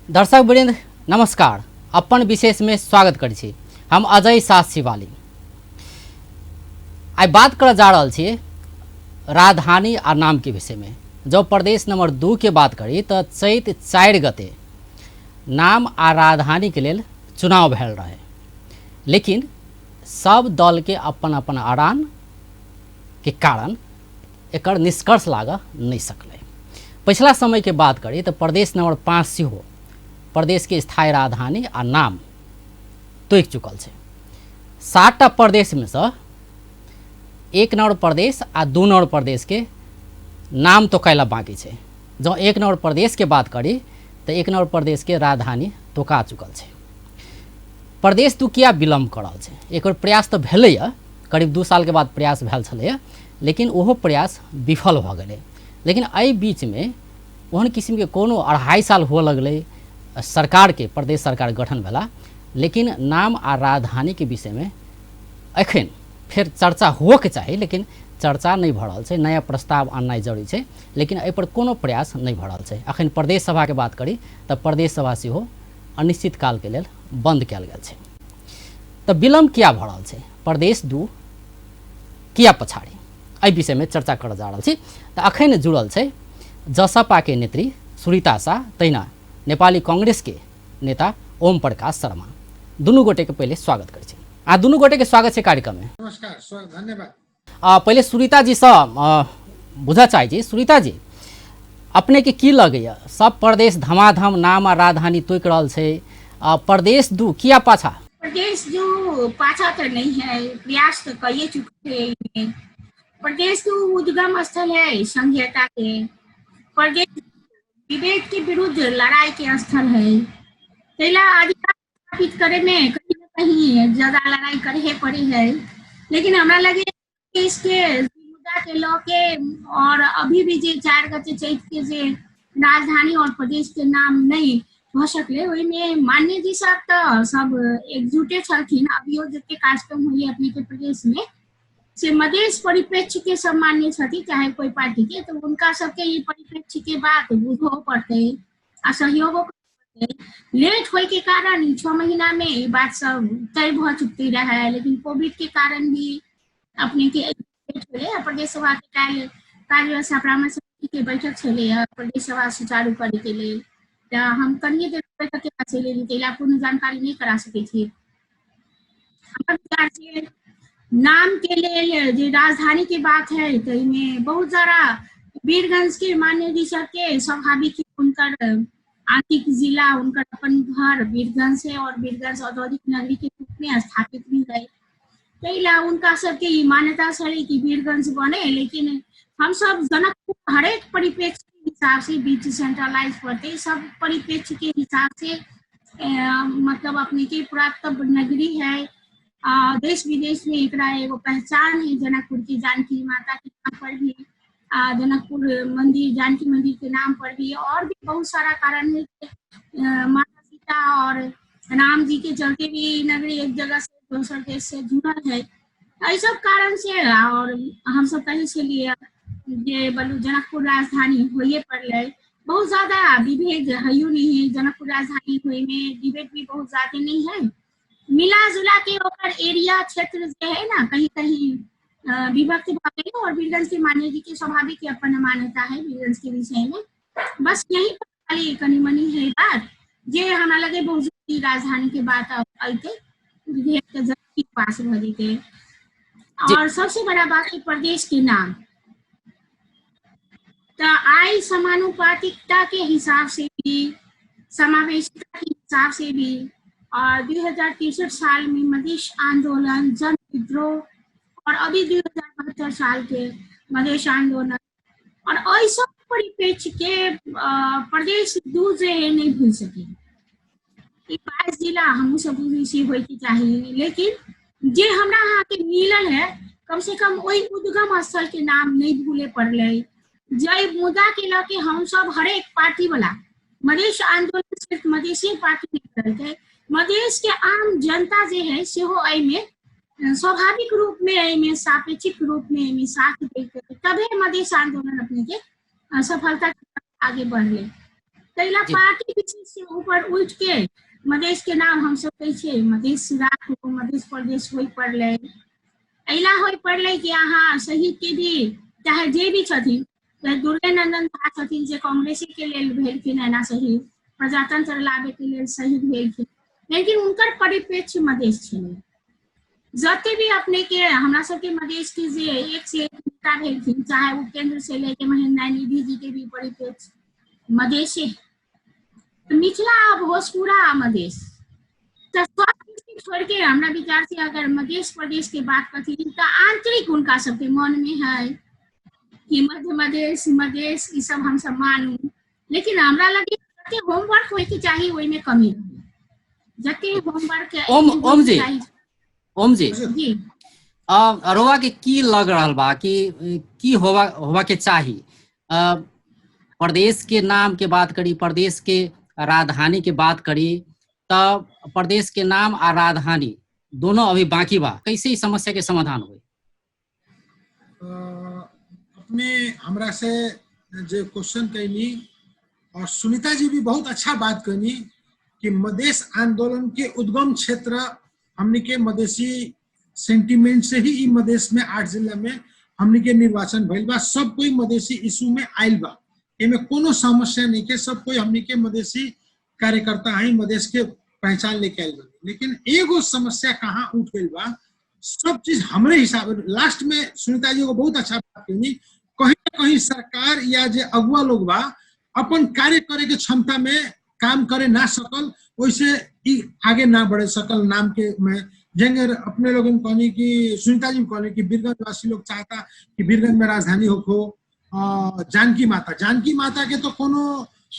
दर्शक वृंद नमस्कार। अपन विशेष में स्वागत करै छी। हम अजय शाह शिवाली आइ बात करऽ जा रहल छी राजधानी आ नाम के विषय में। जब प्रदेश नंबर 2 के बात करी तो चैत 4 गते नाम आ राजधानी के लेल चुनाव भेल रहे, लेकिन सब दल के अपन अपन अड़ान के कारण एकर निष्कर्ष लागऽ नहीं सकलै। पिछला समय के बात करी तो प्रदेश नंबर 5 सेहो प्रदेश के स्थायी राजधानी आ नाम तोकि चुकल छै। 7टा प्रदेश में से 1 नंबर प्रदेश आ 2 नंबर प्रदेश के नाम तोकैला बाकी छै। जँ 1 नंबर प्रदेश के बात करी तो 1 नंबर प्रदेश के राजधानी तोका चुकल छै। प्रदेश 2 किया विलम्ब कऽ रहल छै? एक प्रयास तऽ भेलैए, करीब 2 साल के बाद प्रयास भेल छलैए, लेकिन ओहो प्रयास विफल भऽ गेलै। लेकिन एहि बीचमे ओहन किसिमके कोनो 2.5 साल हुअ लगलै सरकारके, प्रदेश सरकार गठन भेला, लेकिन नाम आ राजधानीके विषयमे एखन फेर चर्चा हुअके चाही, लेकिन चर्चा नहि भऽ रहल छै। नया प्रस्ताव आननाइ जरूरी छै, लेकिन एहिपर कोनो प्रयास नहि भऽ रहल छै। एखन प्रदेश सभाके बात करी तऽ प्रदेश सभा सेहो अनिश्चित कालके लेल बन्द कयल गेल छै। तऽ विलम्ब किया भऽ रहल छै? प्रदेश 2 किया पछाड़ी? एहि विषयमे चर्चा करऽ जा रहल छी। तऽ अखन जुड़ल छै जसपाके नेत्री सुरीता शाह, तहिना नेपाली कांग्रेसके नेता ओम प्रकाश शर्मा। दुनू गोटेके पहिले स्वागत करै छी। आ दुनू गोटेके स्वागत छै कार्यक्रममे। नमस्कार, धन्यवाद। पहिले सुरीता जीसँ बुझऽ चाहै छी, सुरीता जी अपने के की लगैया, सब प्रदेश धमाधम नाम आ राजधानी तोकि रहल छै, प्रदेश 2 किया पाछा? प्रदेश 2 पाछा तो नहीं है, प्रयास तो करिए चुके हैं। प्रदेश 2 उद्गम स्थल है संघीयता के, प्रदेश विवेक के विरुद्ध लड़ाई के स्थल है। पहला अधिकार स्थापित करे में कहीं न कहीं ज्यादा लड़ाई करे पड़े है, लेकिन हमरा लगे इसके मुद्दा के लऽ के और अभी भी जे 4 गते चैत के जे राजधानी और प्रदेश के नाम नहीं भऽ सकलै, ओहिमे मान्य जी सब तऽ सब एकजुटे छलखिन। अभियो जते कार्यक्रम होइए अपने के प्रदेश में से मधेश परिप्रेक्ष्य के सब मान्य छथि, चाहे कोई पार्टी के, तो उनका सबके ई परिप्रेक्ष्य के बात बुझो पड़तै आ सहयोगो पड़तै। लेट होय के कारण 6 महीना में ई बात सब तय भऽ चुकती रहे, लेकिन कोविड के कारण भी अपने के लेट भेलै। प्रदेश सभा के काल्हि कार्य व्यवस्था परामर्श समिति के बैठक छलै प्रदेश सभा सुचारू करे के लेल, तऽ हम कनिए देर बैठक के बाद चलि एलियै, ताहि पूर्ण जानकारी नहि करा सकै छी। हमर विचार से नाम के लेल जे राजधानी के बात है तो एहिमे बहुत सारा वीरगंज के मान्य जी सबके स्वाभाविक उनकर आंतिक जिला, उनकर अपन घर वीरगंज है और वीरगंज औद्योगिक नगरी के रूप में स्थापित भी है, ताहि उनका सबके ई मान्यता छलै कि वीरगंज बने। लेकिन हम सब जनकपुर हरेक परिप्रेक्ष्य के हिसाब से बीच सेंट्रलाइज पड़ते, सब परिप्रेक्ष्य के हिसाब से मतलब अपने के पुरातत्व नगरी है, देश विदेश में एकरा एगो पहचान है जनकपुर की, जानकी माता के नाम पर भी, जनकपुर मंदिर जानकी मंदिर के नाम पर भी, और भी बहुत सारा कारण है कि माता सीता और राम जी के चलते भी नगरी एक जगह से दोसर देश से जुड़ल है। एहि सब कारण से और हम सब कहे छलियै जे बलू जनकपुर राजधानी होइए पड़लै। बहुत ज्यादा विभेद हयो नहीं है, जनकपुर राजधानी होय में डिबेट भी बहुत ज्यादा नहीं है, मिला जुला के ओकर एरिया क्षेत्र जे है ना कहीं कहीं विभक्त भऽ गेलै। और वीरगंज के मान्य जी के स्वाभाविक अपन मान्यता है वीरगंज के विषय में, बस यही पर खाली कनी मनी है बात जे हमरा लगे बहुत जल्दी राजधानी के बात अयतै, विधेयक के जल्दी पास भऽ जेतै। और सबसे बड़ा बात है प्रदेश के नाम, तो आई समानुपातिकता के हिसाब से भी, समावेशिता के हिसाब से भी, और 2063 साल में मधेश आंदोलन, जन विद्रोह, और अभी 2072 साल के मधेश आंदोलन, और ऐसा परिप्रेक्ष्य के प्रदेश 2 जे है नहीं भूल सके। 22 जिला हमहूँ सब बुझै छी होइके चाही, लेकिन जे हमरा अहाँके मिलल है कम से कम ओहि उद्गम स्थल के नाम नहीं भूले पड़लै। जै मुद्दा के लऽ के हम सब हरेक पार्टी वाला मधेश आंदोलन सिर्फ मधेशी पार्टी नहीं करलकै, मधेश के आम जनता जे है सेहो एहिमे स्वाभाविक रूप में, एहिमे सापेक्षिक रूप में एहिमे साथ देलकै, तबे मधेश आंदोलन अपने के सफलता आगे बढ़ले। ताहि ला पार्टी विशेष से ऊपर उठि के मधेश के नाम हमसब कहै छियै मधेश राखू, मधेश प्रदेश होइ पड़लै। एहिला होइ पड़लै कि अहाँ शहीद के भी चाहे जे भी छथिन, चाहे दुर्गे नंदन झा छथिन जे कांग्रेसी के लेल भेलखिन एना शहीद, प्रजातंत्र लाबे के लेल शहीद भेलखिन, लेकिन हुनकर परिप्रेक्ष्य मधेश छलै। जते भी अपने के हमरा सबके मधेश के जे एक से एक नेता भेलखिन, चाहे वो केंद्र से लेके महेंद्र नारायण निधि जी के भी परिप्रेक्ष्य मधेशे, मिथिला आ भोजपुरा आ मधेश, तऽ सब किछु छोड़ के हमरा विचार से अगर मधेश प्रदेश के बात करथिन तऽ आंतरिक हुनका सबके मन में है कि मध्य मधेश, मधेश ई सब हमसब मानू, लेकिन हमरा लगे जते होमवर्क होय के चाही ओहि में कमी रहे, जते होमवर्क ओम ओम जी, ओम जी, जी। अरोवा के की लग रहल बा कि की होवा होवा के चाही? प्रदेश के नाम के बात करी, प्रदेश के राजधानी के बात करी, तब प्रदेश के नाम आ राजधानी दोनों अभी बाकी बा, कैसे इस समस्या के समाधान होई? अपने हमरा से जे क्वेश्चन कैनी और सुनीता जी भी बहुत अच्छा बात कहनी कि मधेश आंदोलन के उद्गम क्षेत्र हमनी के मधेसी सेंटिमेंट से ही ई मधेश में 8 जिला में हमनी के निर्वाचन भइल बा, सब कोई मधेसी इशू में आयल बा, एमे कोनो समस्या नहीं के, सब कोई हमनी के मधेसी कार्यकर्ता है, मधेश के पहचान लेके आयल बा। लेकिन एगो समस्या कहाँ उठ गइल बा, सब चीज हमरे हिसाब लास्ट में सुनीता जी को बहुत अच्छा बात कहनी, कहीं ना कहीं सरकार या जे अगुआ लोग बा अपन कार्य करे के क्षमता में काम करे ना सकल, वैसे ई आगे ना बढ़े सकल। नाम के में जेंगे अपने लोगन कहनी कि सुनीता जी कहनी कि वीरगंज वासी लोग चाहता कि वीरगंज में राजधानी होखो, जानकी माता, जानकी माता के तो कोनो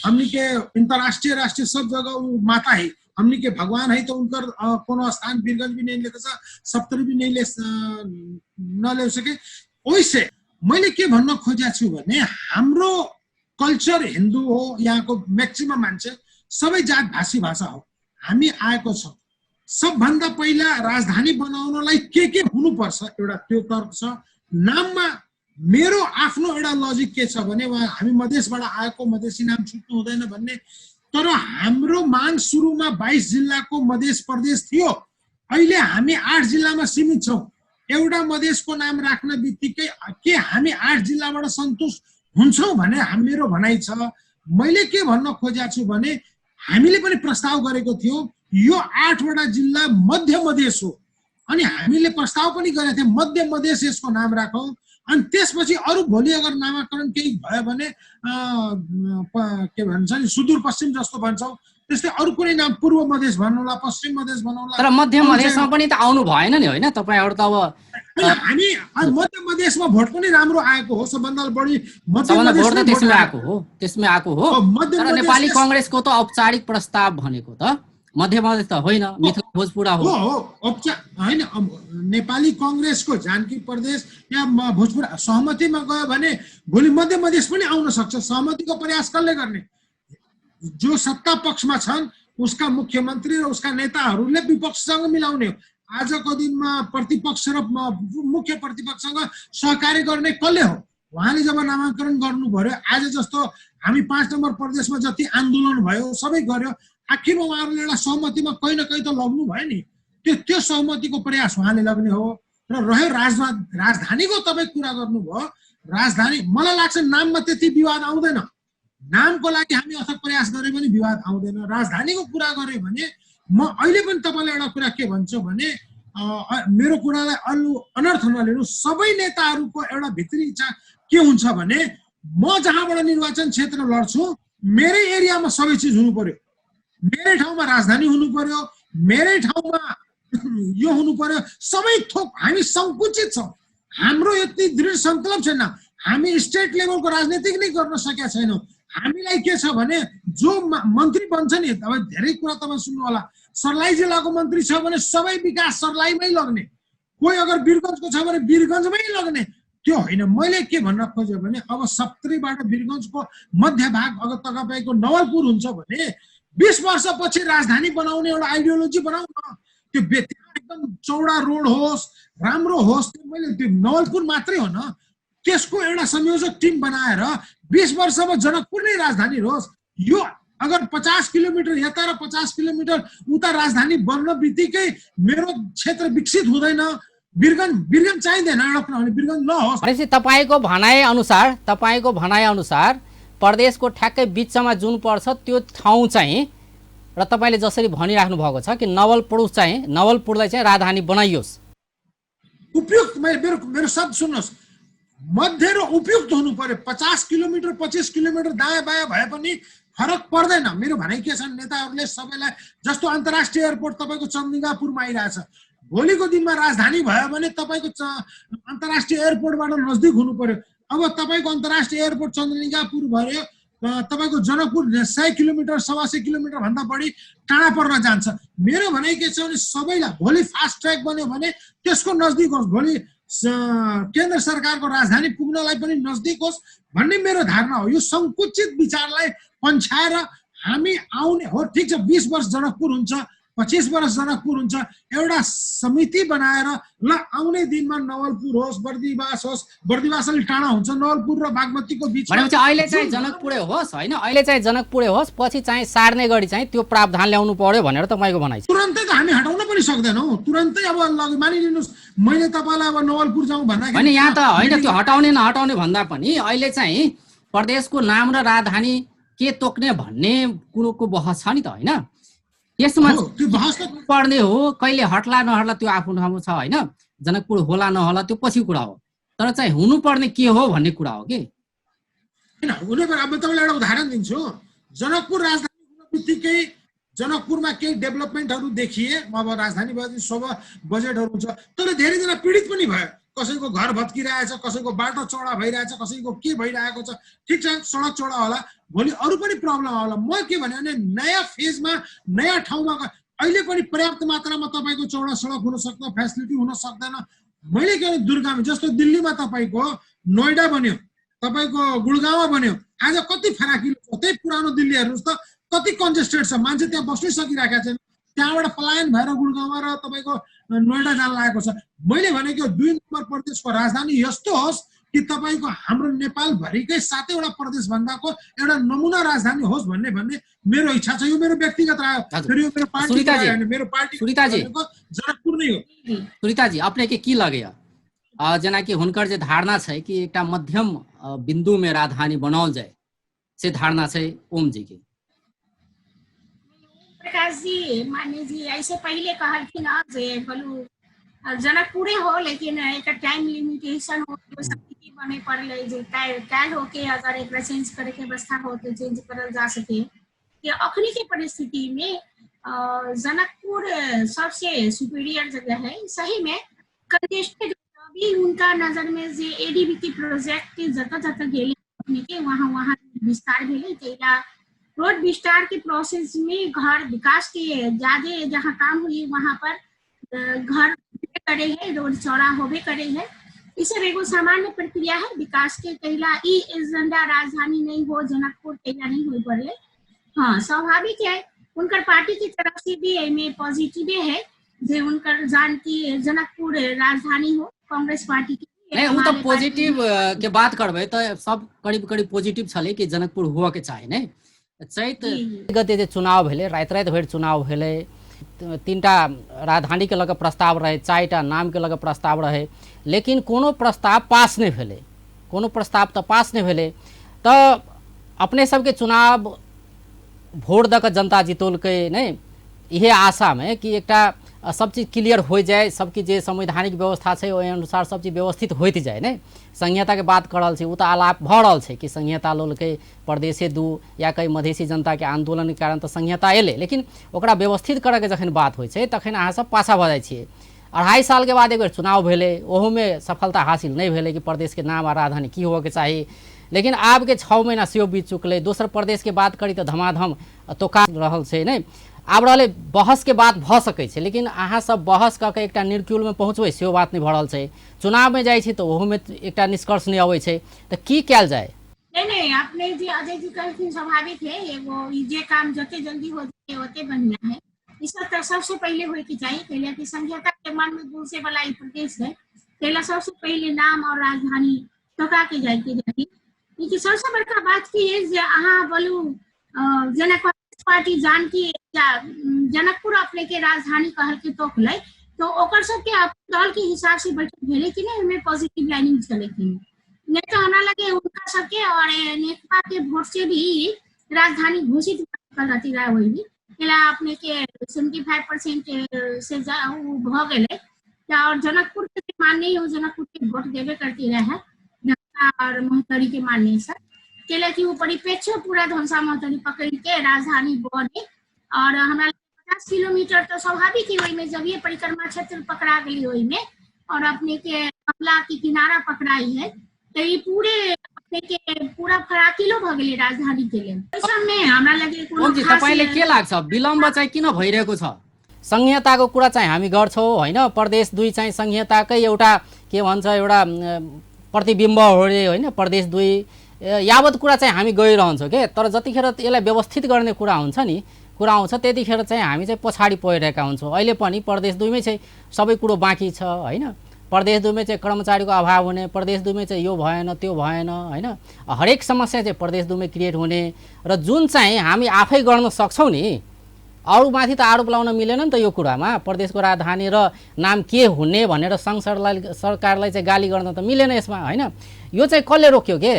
हमनी के अंतरराष्ट्रीय राष्ट्रीय सब जगह वो माता है, हमनी के भगवान है, तो उनकर कोनो स्थान वीरगंज भी नहीं लेते, सप्तरी भी नहीं ले, न ले सके। ओइसे मैले के भन्न खोजेको छु भने हाम्रो कल्चर हिन्दू हो, यहाँको म्याक्सिमम मान्छे सबै जात भाषी भाषा हो, हामी आएको छौँ। सबभन्दा पहिला राजधानी बनाउनलाई के के हुनुपर्छ एउटा त्यो तर्क छ। नाममा मेरो आफ्नो एउटा लजिक के छ भने उहाँ हामी मधेसबाट आएको, मधेसी नाम छुट्नु हुँदैन भन्ने, तर हाम्रो माग सुरुमा 22 जिल्लाको मधेस प्रदेश थियो, अहिले हामी 8 जिल्लामा सीमित छौँ। एउटा मधेसको नाम राख्न बित्तिकै के हामी 8 जिल्लाबाट सन्तुष्ट हुन्छौँ भन्ने मेरो भनाइ छ। मैले के भन्न खोजेको छु भने हामीले पनि प्रस्ताव गरेको थियो यो 8वटा जिल्ला मध्य मधेस हो, अनि हामीले प्रस्ताव पनि गरेका थियौँ मध्य मधेस यसको नाम राखौँ, अनि त्यसपछि अरू भोलि अगर नामाकरण केही भयो भने, के भन्छ नि सुदूरपश्चिम जस्तो भन्छौँ, त्यस्तै अरू कुनै नाम पूर्व मधेस भन्नुला, पश्चिम मधेस भन्नुला। तर मध्य मधेसमा पनि त आउनु भएन नि, होइन? तपाईँहरू त अब होइन, हामी मध्य मधेसमा भोट पनि राम्रो आएको हो, सबभन्दा बढी मध्य सबभन्दा भोट त मधेसमै त्यसमै भोट आएको हो, त्यसमै आएको हो। हो, मध्य तर मधेस नेपाली त्यस- कङ्ग्रेसको त औपचारिक प्रस्ताव भनेको त मध्य मधेस त होइन, मिथिला भोजपुरा हो। हो, हो, होइन, अब नेपाली कङ्ग्रेसको जानकी प्रदेश या भोजपुरा सहमतिमा गयो भने भोलि मध्य मधेस पनि आउन सक्छ। सहमतिको प्रयास कसले गर्ने? जो सत्ता पक्षमा छन् उसका मुख्यमन्त्री र उसका नेताहरूले विपक्षसँग मिलाउने हो। आजको दिनमा प्रतिपक्ष र मुख्य प्रतिपक्षसँग सहकार्य गर्ने कसले हो? उहाँले जब नामाङ्कन गर्नु पर्यो, आज जस्तो हामी 5 नम्बर प्रदेशमा जति आन्दोलन भयो सबै गर्यो, आखिरमा उहाँहरूले एउटा सहमतिमा कहीँ न कहीँ त लग्नु भयो नि, त्यो सहमतिको प्रयास उहाँले लग्ने हो। र रह्यो राजधानीको तपाईँ कुरा गर्नुभयो, राजधानी मलाई लाग्छ नाममा त्यति विवाद आउँदैन, नामको लागि हामी अथक प्रयास गरे पनि विवाद आउँदैन। राजधानीको कुरा गऱ्यो भने म अहिले पनि तपाईँलाई एउटा कुरा के भन्छु भने, मेरो कुरालाई अलु अनर्थ नलिनु, सबै नेताहरूको एउटा भित्री इच्छा के हुन्छ भने म जहाँबाट निर्वाचन क्षेत्र लड्छु मेरै एरियामा सबै चिज हुनु पर्यो, मेरै ठाउँमा राजधानी हुनु पर्यो, मेरै ठाउँमा यो हुनु पर्यो, सबै थोक हामी सङ्कुचित छौँ, हाम्रो यति दृढ सङ्कल्प छैन, हामी स्टेट लेभलको राजनीतिक नै गर्न सकेका छैनौँ। हामीलाई के छ भने जो मन्त्री बन्छ नि, अब धेरै कुरा तपाईँ सुन्नु होला, सर्लाही जिल्लाको मन्त्री छ भने सबै विकास सर्लाहीमै लग्ने, कोही अगर वीरगञ्जको छ भने वीरगञ्जमै लग्ने, त्यो होइन। मैले के भन्न खोजेँ भने अब सप्तरीबाट वीरगञ्जको मध्यभाग अगर तपाईँको नवलपुर हुन्छ भने 20 वर्षपछि राजधानी बनाउने एउटा आइडियोलोजी बनाउन, त्यो त्यहाँ एकदम चौडा रोड होस्, राम्रो होस्, त्यो मैले त्यो नवलपुर मात्रै होइन, त्यसको एउटा संयोजक टिम बनाएर 20 वर्षमा जनकपुर नै राजधानी रहोस्, यो अगर 50 किलोमिटर यता र 50 किलोमिटर उता राजधानी बन्न बित्तिकै मेरो क्षेत्र विकसित हुँदैन, वीरगञ्ज वीरगञ्ज चाहिँदैन एउटा कुरा भने वीरगञ्ज नहोस्। भनेपछि तपाईँको भनाइ अनुसार प्रदेशको ठ्याक्कै बिचमा जुन पर्छ त्यो ठाउँ चाहिँ, र तपाईँले जसरी भनिराख्नु भएको छ कि नवलपुर चाहिँ, नवलपुरलाई चाहिँ राजधानी बनाइयोस्। उपयुक्त, मैले मेरो मेरो शब्द सुन्नुहोस्, मध्य र उपयुक्त हुनु पर्यो। 50 किलोमिटर 25 किलोमिटर दायाँ बायाँ भए पनि फरक पर्दैन। मेरो भनाइ के छ, नेताहरूले सबैलाई जस्तो अन्तर्राष्ट्रिय एयरपोर्ट तपाईँको चन्द्रिकापुरमा आइरहेछ, भोलिको दिनमा राजधानी भयो भने तपाईँको अन्तर्राष्ट्रिय एयरपोर्टबाट नजदिक हुनु पर्यो। अब तपाईँको अन्तर्राष्ट्रिय एयरपोर्ट चन्द्रिकापुर भयो, तपाईँको जनकपुर 100 किलोमिटर 125 किलोमिटर भन्दा बढी टाढा पर्न जान्छ। मेरो भनाइ के छ भने सबैलाई भोलि फास्ट ट्र्याक बन्यो भने त्यसको नजदिक होस्, भोलि केन्द्र सरकारको राजधानी पुग्नलाई पनि नजदिक होस् भन्ने मेरो धारणा हो। यो सङ्कुचित विचारलाई पन्छाएर हामी आउने हो। ठिक छ, 20 वर्ष जनकपुर हुन्छ, 25 वर्ष जनकपुर हुन्छ, एउटा समिति बनाएर ल आउने दिनमा नवलपुर होस्, बर्दिवास होस्, बर्दिवास अलिक टाढा हुन्छ, नवलपुर र बागमतीको बिचमा। भनेपछि अहिले चाहिँ जनकपुरै होस्, होइन? अहिले चाहिँ जनकपुरै होस्, पछि चाहिँ सार्ने गरी चाहिँ त्यो प्रावधान ल्याउनु पर्यो भनेर तपाईँको भनाइ छ। तुरन्तै त हामी हटाउन पनि सक्दैनौँ, तुरन्तै अब मानिलिनुहोस् मैले तपाईँलाई अब नवलपुर जाउँ भन्दाखेरि होइन, यहाँ त होइन, त्यो हटाउने नहटाउने भन्दा पनि अहिले चाहिँ प्रदेशको नाम र राजधानी के तोक्ने भन्ने कुरोको बहस छ नि त, होइन? यसमा त्यो बहस त पर्ने हो, कहिले हट्ला नहट्ला त्यो आफ्नो ठाउँमा छ, होइन? जनकपुर होला नहोला त्यो पछि कुरा हो, तर चाहिँ हुनुपर्ने के हो भन्ने कुरा हो कि होइन। हुनु पर्यो। अब तपाईँलाई एउटा उदाहरण दिन्छु। जनकपुर राजधानी हुन बित्तिकै जनकपुरमा केही डेभलपमेन्टहरू देखिए, अब राजधानी भएपछि सब बजेटहरू हुन्छ, तर धेरैजना पीडित पनि भयो। कसैको घर भत्किरहेछ, कसैको बाटो चौडा भइरहेछ, कसैको के भइरहेको छ। ठिक छ, सडक चौडा होला, भोलि अरू पनि प्रब्लम आउला। म के भने भने नयाँ फेजमा नयाँ ठाउँमा अहिले पनि पर्याप्त मात्रामा तपाईँको चौडा सडक हुन सक्दैन, फेसिलिटी हुन सक्दैन। मैले के भने दुर्गामा जस्तो दिल्लीमा तपाईँको नोइडा बन्यो, तपाईँको गुडगाउँमा बन्यो, आज कति फराकिलो छ। त्यही पुरानो दिल्ली हेर्नुहोस् त, कति कन्जेस्टेड छ, मान्छे त्यहाँ बस्नै सकिरहेका छैन, त्यहाँबाट पलायन भएर गुडगाउँमा र तपाईँको नोइडा जान लागेको छ। मैले भनेको 2 नम्बर प्रदेशको राजधानी यस्तो होस् कि तपाईँको हाम्रो नेपालभरिकै 7वटा प्रदेशभन्दाको एउटा नमुना राजधानी होस् भन्ने भन्ने मेरो इच्छा छ। यो मेरो व्यक्तिगत राय हो, फेरि यो मेरो पार्टी राय होइन, मेरो पार्टी जनकपुर नै हो। सुनिताजी, अपने के की लगैया जेनाकि हुनकर जे धारणा छै कि एकटा मध्यम बिन्दुमे राजधानी बनाओल जाय, से धारणा छै ओम जी के। प्रकाश जी, मान्य जी ऐसे पहले कहलखिन जे बोलू जनकपुरे हो, लेकिन एक टाइम लिमिटेशन हो, समिति बने पड़ले जे काल्हि होके अगर एक चेंज करे के व्यवस्था हो तो चेंज करल जा सके। कि अखनी के परिस्थिति में जनकपुर सबसे सुपीरियर जगह है। सही में कंजेस्टेड अभी उनका नजर में जे एडीबी के प्रोजेक्ट जतऽ जतऽ गेले अपने के वहाँ वहाँ विस्तार भेले, तैला रोड विस्तार के प्रोसेस में घर विकास के ज्यादा जहाँ काम हुई वहाँ पर घर करे है, रोड चौड़ा होबे करे है। ई सब एगो सामान्य प्रक्रिया है विकास के। तैला ई एजेंडा राजधानी नहीं हो जनकपुर तैला नहीं हो पड़े। हाँ, स्वाभाविक है उनकर पार्टी की तरफ से भी एमे पॉजिटिव है जे उनकर जानकी जनकपुर राजधानी हो कांग्रेस पार्टी के। नहीं, वो तो पॉजिटिव के बात करबै तो सब करीब करीब पॉजिटिव छलै कि जनकपुर हुआ के चाही। नहीं, चैत गते जे चुनाव भेलै, राति राति भरि चुनाव भेलै, 3टा राजधानीके लऽ कऽ प्रस्ताव रहै, 4टा नामके लऽ कऽ प्रस्ताव रहै, लेकिन कोनो प्रस्ताव पास नहि भेलै, कोनो प्रस्ताव तऽ पास नहि भेलै। तऽ अपने सबके चुनाव भोट दऽ कऽ जनता जितौलकै नहि, इहे आशामे कि एकटा सब चीज क्लियर हो जाए, सब किछु जे संवैधानिक व्यवस्था छै ओहि अनुसार सब चीज व्यवस्थित होइत जाए। नहि, संहिताके बात कऽ रहल छी, ओ तऽ आलाप भऽ रहल छै कि संहिता लौलकै प्रदेशे 2 या कहीं मधेसी जनताके आन्दोलनके कारण तऽ संहिता एलै, लेकिन ओकरा व्यवस्थित करऽके जखन बात होइ छै तखन अहाँ सब पाछा भऽ जाइ छियै। 2.5 सालके बाद एक बेर चुनाव भेलै, ओहोमे सफलता हासिल नहि भेलै कि प्रदेशके नाम आ राजधानी की होबऽके चाही, लेकिन आबके 6 महीना सेहो बीत चुकलै। दोसर प्रदेशके बात करी तऽ धमाधम तोका रहल छै। नहि, आब रहलै बहसके बात भऽ सकै छै, लेकिन अहाँ सब बहस कऽ के एकटा निर्क्यूलमे पहुँचबै सेहो बात नहि भऽ रहल छै। चुनावमे जाइ छी तऽ ओहोमे एकटा निष्कर्ष नहि अबै छै, तऽ की कयल जाय? नहीं नहीं, अपने जे अजय जी कहलखिन स्वाभाविक है, एगो ई जे काम जते जल्दी हो जाए ओते बढ़िया है। ई सब तऽ सबसे पहिले होय के चाही, कैला कि संहिता के मन में घुसे वाला ई प्रदेश है, कैला सबसे पहिले नाम और राजधानी टका के जाय के चाही। लेकिन सबसे बड़का बात की है जे अहाँ बोलू जेना पार्टी जानकी जनकपुर अपने के राजधानी कहल के तोकलै, तो ओकर सबके दल के हिसाब से बैठक भेलै कि नहीं, ओहिमे पॉजिटिव लाइनिंग चले कि नहीं। तो हमरा लगे उनका सबके और नेकपा के वोट से भी राजधानी घोषित कर रहती रहा, वही भी अपने के 75% से भ गेलै। और जनकपुर के मानने हो, जनकपुर के वोट देवे करती रहे और महोत्तरी के मानने से, केला कि वो परिप्रेक्ष्य पूरा धनसा महोत्तरी पकड़ के राजधानी बने। और हमरा 50 किलोमीटर तो स्वाभाविक ही ओहिमे जब ये परिक्रमा क्षेत्र पकड़ा गई ओहिमे, और अपने के कमला के किनारा पकड़ाई है, तो ये पूरे अपने के पूरा फराकिलो भ गेलै राजधानी के लेल। एहि सबमे हमरा लगे कोनो खास तपाईलाई के लाग्छ विलम्ब चाहिँ किन भइरहेको छ? संघीयताको कुरा चाहिँ हामी गर्छौँ होइन, प्रदेश 2 चाहिँ संघीयताकै एउटा के भन्छ एउटा प्रतिबिम्ब हो रे होइन, प्रदेश 2 यावत कुरा चाहिँ हामी गइरहन्छौँ के। तर जतिखेर यसलाई व्यवस्थित गर्ने कुरा हुन्छ नि, कुरा आउँछ त्यतिखेर चाहिँ हामी चाहिँ पछाडि परिरहेका हुन्छौँ। अहिले पनि प्रदेश 2 मै चाहिँ सबै कुरो बाँकी छ होइन, प्रदेश 2 मै चाहिँ कर्मचारीको अभाव हुने, प्रदेश 2 मै चाहिँ यो भएन त्यो भएन होइन, हरेक समस्या चाहिँ प्रदेश 2 मै क्रिएट हुने। र जुन चाहिँ हामी आफै गर्न सक्छौँ नि, अरू माथि त आरोप लाउन मिलेन नि त यो कुरामा। प्रदेशको राजधानी र नाम के हुने भनेर सङ्घ सरकारलाई चाहिँ गाली गर्न त मिलेन यसमा होइन। यो चाहिँ कसले रोक्यो के?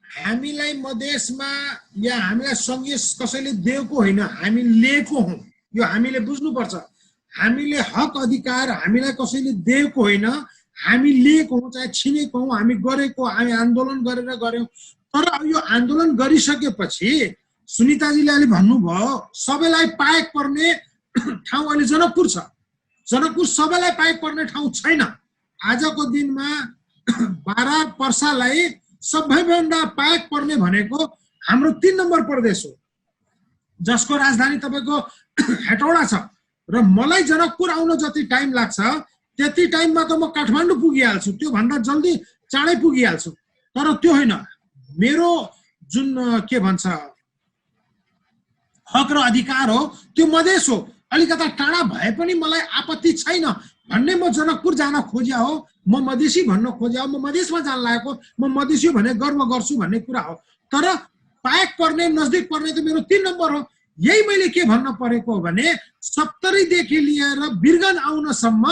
हामीलाई मधेसमा या हामीलाई सङ्घीय कसैले दिएको होइन, हामी लिएको हौँ। यो हामीले बुझ्नुपर्छ। हामीले हक अधिकार हामीलाई कसैले दिएको होइन, हामी लिएको हौँ, चाहे छिनेको हौँ, हामी गरेको, हामी आन्दोलन गरेर गऱ्यौँ। तर यो आन्दोलन गरिसकेपछि सुनिताजीले अहिले भन्नुभयो सबैलाई पाएक पर्ने ठाउँ अहिले जनकपुर छ। जनकपुर सबैलाई पाएक पर्ने ठाउँ छैन। आजको दिनमा 12 पर्सालाई सबैभन्दा पाएक पर्ने भनेको हाम्रो 3 नम्बर प्रदेश हो, जसको राजधानी तपाईँको हेटौडा छ। र मलाई जनकपुर आउन जति टाइम लाग्छ त्यति टाइममा त म काठमाडौँ पुगिहाल्छु, त्योभन्दा जल्दी चाँडै पुगिहाल्छु। तर त्यो होइन, मेरो जुन के भन्छ हक र अधिकार हो त्यो मधेस हो। अलिकता टाढा भए पनि मलाई आपत्ति छैन भन्ने म जनकपुर जान खोज्या हो, म मधेसी भन्न खोज्या हो, म मधेसमा जान लागेको, म मधेसी भने गर्व गर्छु भन्ने कुरा हो। तर पाएक पर्ने नजदिक पर्ने त मेरो 3 नम्बर हो। यही मैले के भन्न परेको हो भने सप्तरीदेखि लिएर वीरगञ्ज आउनसम्म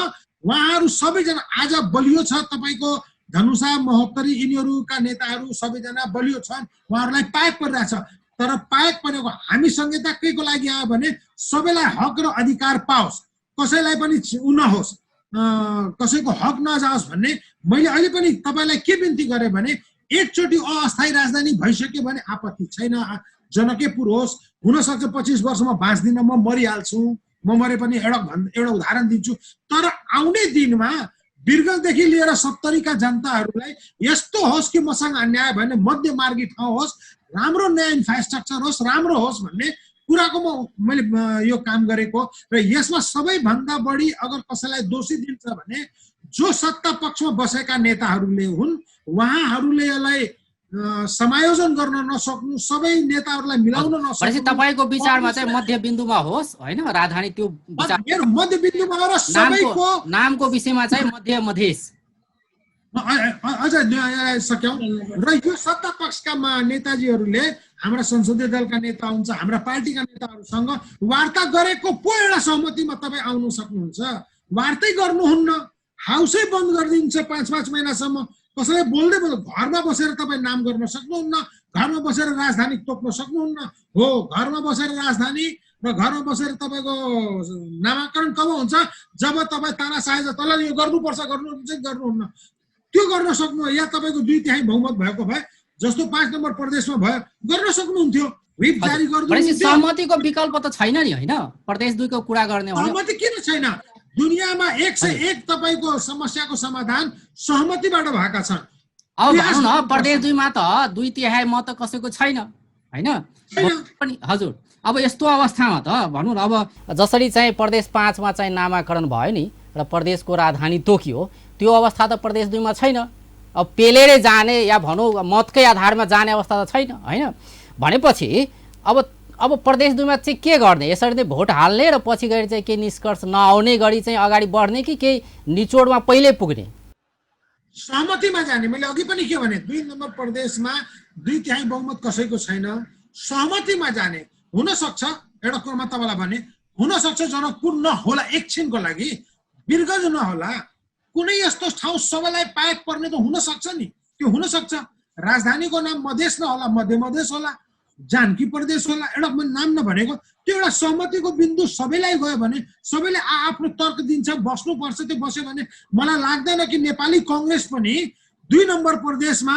उहाँहरू सबैजना आज बलियो छ। तपाईँको धनुषा महोत्तरी यिनीहरूका नेताहरू सबैजना बलियो छन्, उहाँहरूलाई पाएक परिरहेछ। तर पाएक परेको हामी संहिता के को लागि आयो भने सबैलाई हक र अधिकार पाओस्, कसैलाई पनि उ नहोस्, कसैको हक नजाओस् भन्ने मैले अहिले पनि तपाईँलाई के बिन्ती गरेँ भने एकचोटि अस्थायी राजधानी भइसक्यो भने आपत्ति छैन, जनकपुर होस्। हुनसक्छ 25 वर्षमा बाँच्दिनँ, म मरिहाल्छु, म मरे पनि एउटा उदाहरण दिन्छु। तर आउने दिनमा वीरगञ्जदेखि लिएर सप्तरीका जनताहरूलाई यस्तो होस् कि मसँग अन्याय भएन, मध्यमार्गी ठाउँ होस्, राम्रो नयाँ इन्फ्रास्ट्रक्चर होस्, राम्रो होस् भन्ने कुराको मैले यो काम गरेको। र यसमा सबैभन्दा बढी अगर कसैलाई दोषी दिन्छ भने जो सत्ता पक्षमा बसेका नेताहरूले हुन्, उहाँहरूले यसलाई समायोजन गर्न नसक्नु, सबै नेताहरूलाई मिलाउन नसक्नु। तपाईँको विचारमा चाहिँ मध्यबिन्दुमा होस् होइन राजधानी, त्यो मेरो मध्यबिन्दुमा हो र सबैको नामको विषयमा चाहिँ मध्य मधेस अझ सक्यौँ। र यो सत्ता पक्षका नेताजीहरूले हाम्रा संसदीय दलका नेता हुन्छ, हाम्रा पार्टीका नेताहरूसँग वार्ता गरेको पो एउटा सहमतिमा तपाईँ आउनु सक्नुहुन्छ। वार्तै गर्नुहुन्न, हाउसै बन्द गरिदिन्छ 5-5 महिनासम्म, कसैले बोल्दै बोल्दै घरमा बसेर तपाईँ नाम गर्न सक्नुहुन्न, घरमा बसेर राजधानी तोक्न सक्नुहुन्न। हो, घरमा बसेर राजधानी र घरमा बसेर तपाईँको नामाकरण कब हुन्छ? जब तपाईँ तानाशाही तल यो गर्नुपर्छ गर्नु चाहिँ गर्नुहुन्न, त्यो गर्न सक्नु। या तपाईँको 2/3 बहुमत भएको भए जस्तो 5 नम्बर प्रदेशमा भयो गर्न सक्नुहुन्थ्यो, व्हिप जारी गर्नु। सहमतिको विकल्प त छैन नि होइन, प्रदेश 2 को कुरा गर्ने हो। सहमति किन छैन? दुनियाँमा 101 तपाईँको समस्याको समाधान सहमतिबाट भएका छन्। अब भनौँ न प्रदेश 2 मा त 2/3 मत कसैको छैन होइन पनि। हजुर, अब यस्तो अवस्थामा त भनौँ न, अब जसरी चाहिँ प्रदेश 5 मा चाहिँ नामाकरण भयो नि र प्रदेशको राजधानी तोकियो, त्यो अवस्था त प्रदेश 2 मा छैन। अब पेलेरै जाने या भनौँ मतकै आधारमा जाने अवस्था त छैन होइन। भनेपछि अब प्रदेश 2 मा चाहिँ के गर्ने? यसरी नै भोट हाल्ने र पछि गएर चाहिँ केही निष्कर्ष नआउने गरी चाहिँ अगाडि बढ्ने कि केही निचोडमा पहिले पुग्ने? सहमतिमा जाने। मैले अघि पनि के भने 2 नम्बर प्रदेशमा 2/3 बहुमत कसैको छैन, सहमतिमा जाने हुन सक्छ। एउटा कुरामा तपाईँलाई भने हुन सक्छ जनकपुर नहोला एकछिनको लागि, वीरगञ्ज नहोला, कुनै यस्तो ठाउँ सबैलाई पाएक पर्ने त हुन सक्छ नि, त्यो हुन सक्छ। राजधानीको नाम मधेस नहोला, मध्य मधेस होला, जानकी प्रदेश होला, एउटा नाम नभनेको त्यो एउटा सहमतिको बिन्दु सबैलाई गयो भने सबैले आफ्नो तर्क दिन्छ, बस्नुपर्छ। त्यो बस्यो भने मलाई लाग्दैन कि नेपाली कङ्ग्रेस पनि 2 नम्बर प्रदेशमा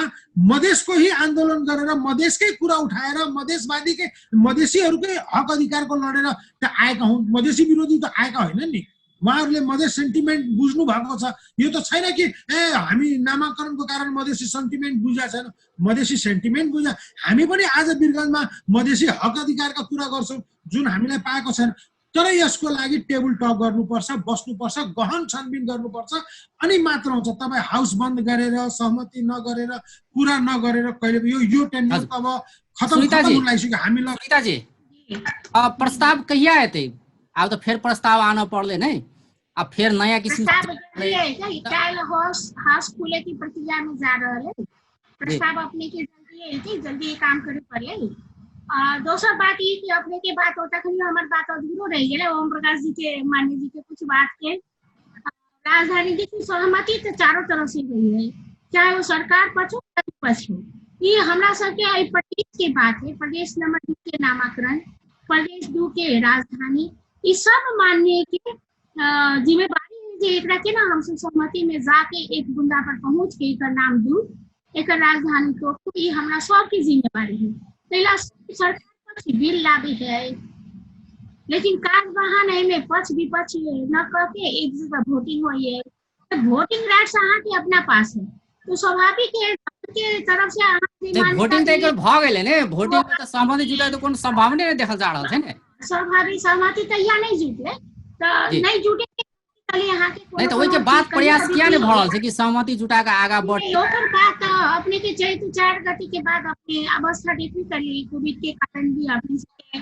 मधेसको ही आन्दोलन गरेर मधेसकै कुरा उठाएर मधेसवादीकै मधेसीहरूकै हक अधिकारको लडेर त आएका हुन्, मधेसी विरोधी त आएका होइन नि। उहाँहरूले मधेस सेन्टिमेन्ट बुझ्नु भएको छ। यो त छैन कि ए हामी नामाकरणको कारण मधेसी सेन्टिमेन्ट बुझेको छैन, मधेसी सेन्टिमेन्ट बुझा। हामी पनि आज वीरगञ्जमा मधेसी हक अधिकारका कुरा गर्छौँ जुन हामीलाई पाएको छैन। तर यसको लागि टेबल टक गर्नुपर्छ, बस्नुपर्छ, गहन छानबिन गर्नुपर्छ, अनि मात्र हुन्छ। तपाईँ हाउस बन्द गरेर सहमति नगरेर कुरा नगरेर कहिले यो यो टेन्डर अब खतम हुन लागिसक्यो हामीलाई। सुनीताजी, प्रस्ताव कहिया एतै? आब तऽ फेर प्रस्ताव आनऽ पड़लै नै, अब फेर नया किसिम हाउस खुले की प्रक्रिया में जा रहल है। प्रस्ताव अपने के जल्दी एतै, जल्दी काम करे पड़लै। दोसर बात ई कि अपने के बात होता खनी हमर बात अधूरो रह गेलै। ओम प्रकाश जी के मान्य जी के कुछ बात के राजधानी के सहमति तो चारों तरफ से हुई है, चाहे वो सरकार पक्ष हो चाहे विपक्ष हो। ये हमरा सबके एहि प्रदेश के बात है। प्रदेश नंबर 2 के नामाकरण, प्रदेश 2 के राजधानी, ई सब मान्य के जिम्मेवारी है जे एकरा के ना हम सब सहमति में जाके एक बुंदा पर पहुंच के एकर नाम दू, एकर राजधानी तो ई हमरा सबके जिम्मेवारी है। पहला सरकार पक्ष बिल लावे है, लेकिन काज बहान एहिमे पक्ष विपक्ष न कह के एक जगह वोटिंग हुई है। तो वोटिंग राइट्स अहाँ के अपना पास है, तो स्वाभाविक है के तरफ से अहाँ के वोटिंग तऽ एकर भऽ गेलै ने। वोटिंग में तऽ सहमति जुटै तऽ कोनो संभावने नहि देखल जा रहल छै ने। स्वाभाविक सहमति तहिया नहि जुटलै, तऽ नहि जुटे नहीं तो ओहिके बाद प्रयास किया नहीं भऽ रहल छै कि सहमति जुटा के आगा बढ़? ओकर बाद तऽ अपने के चैत 4 गति के बाद अपने अवस्था देखबे करलियै, कोविड के कारण भी अपने सबके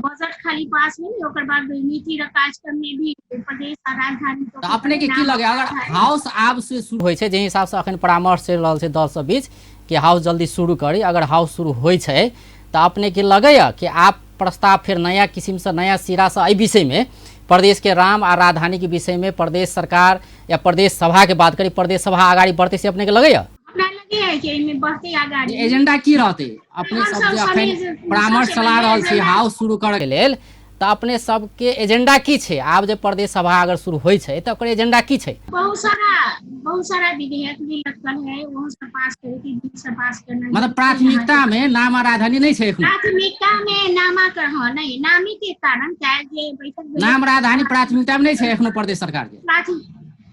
बजट खाली पास भेलै। ओकर बाद नीति र कार्यक्रम में भी प्रदेश आ राजधानी तो अपने के की लगे अगर हाउस आब से शुरू होइ छै, जाहि हिसाब से अखन परामर्श चलि रहल छै दल सब बीच कि हाउस जल्दी शुरू करी, अगर हाउस शुरू होइ छै तऽ अपने के लगैया कि आप प्रस्ताव फेर नया किसिम से नया सिरा से एहि विषय में प्रदेश के राम आ राजधानी के विषय में प्रदेश सरकार या प्रदेश सभा के बात करी, प्रदेश सभा अगाडि बढ़तै से अपने के लगैया? हमरा लगैया कि एहिमे बढ़तै अगाडि। एजेंडा की रहतै? अपने सब जे अखन परामर्श चला रहल छी हाउस शुरू करे के लेल, तऽ अपने सबके एजेंडा की छै? आब जे प्रदेश सभा अगर शुरू होइ छै तऽ ओकर एजेंडा की छै? बहुत सारा विधेयक भी लटकल है, वो सब पास करे के बिल सब पास करना। मतलब प्राथमिकता में नाम आ राजधानी नहीं छै एखनो? प्राथमिकता में नामाकरण, हाँ, नहीं, नामी के कारण काल्हि जे बैठक भेलै, नाम राजधानी प्राथमिकता में नहीं छै एखनो प्रदेश सरकार के?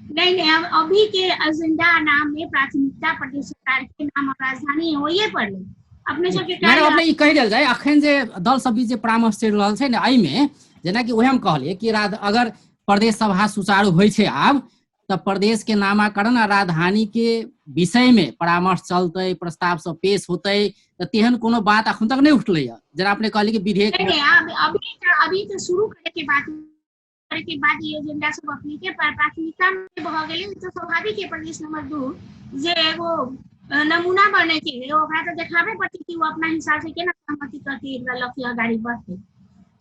नहीं, नहीं, अब अभी के एजेंडा नाम में प्राथमिकता प्रदेश सरकार के नाम और राजधानी होइए पड़लै। अपने सबके मैडम, अपने ई कहि देल जाय, अखन जे दल सब बीच जे परामर्श चलि रहल छै ने, एहिमे जेनाकि ओहे हम कहलियै कि अगर प्रदेश सभा सुचारू होइ छै आब, तऽ प्रदेश के नामाकरण आ राजधानी के विषय में परामर्श चलतै, प्रस्ताव सब पेश होतै, तऽ तेहन कोनो बात अखन तक नहि उठलै हँ। जेना अपने कहलियै कि विधेयक नहीं, नहीं, अभी तऽ शुरू करे के बात, करे के बाद ई एजेंडा सब अपने के प्राथमिकता में भऽ गेलै, तऽ स्वाभाविक है प्रदेश नंबर 2 जे एगो नमूना बने के है, ओकरा तऽ देखाबे पड़तै कि ओ अपना हिसाब से केना सहमति करके एकरा लऽ के अगाडि बढ़तै।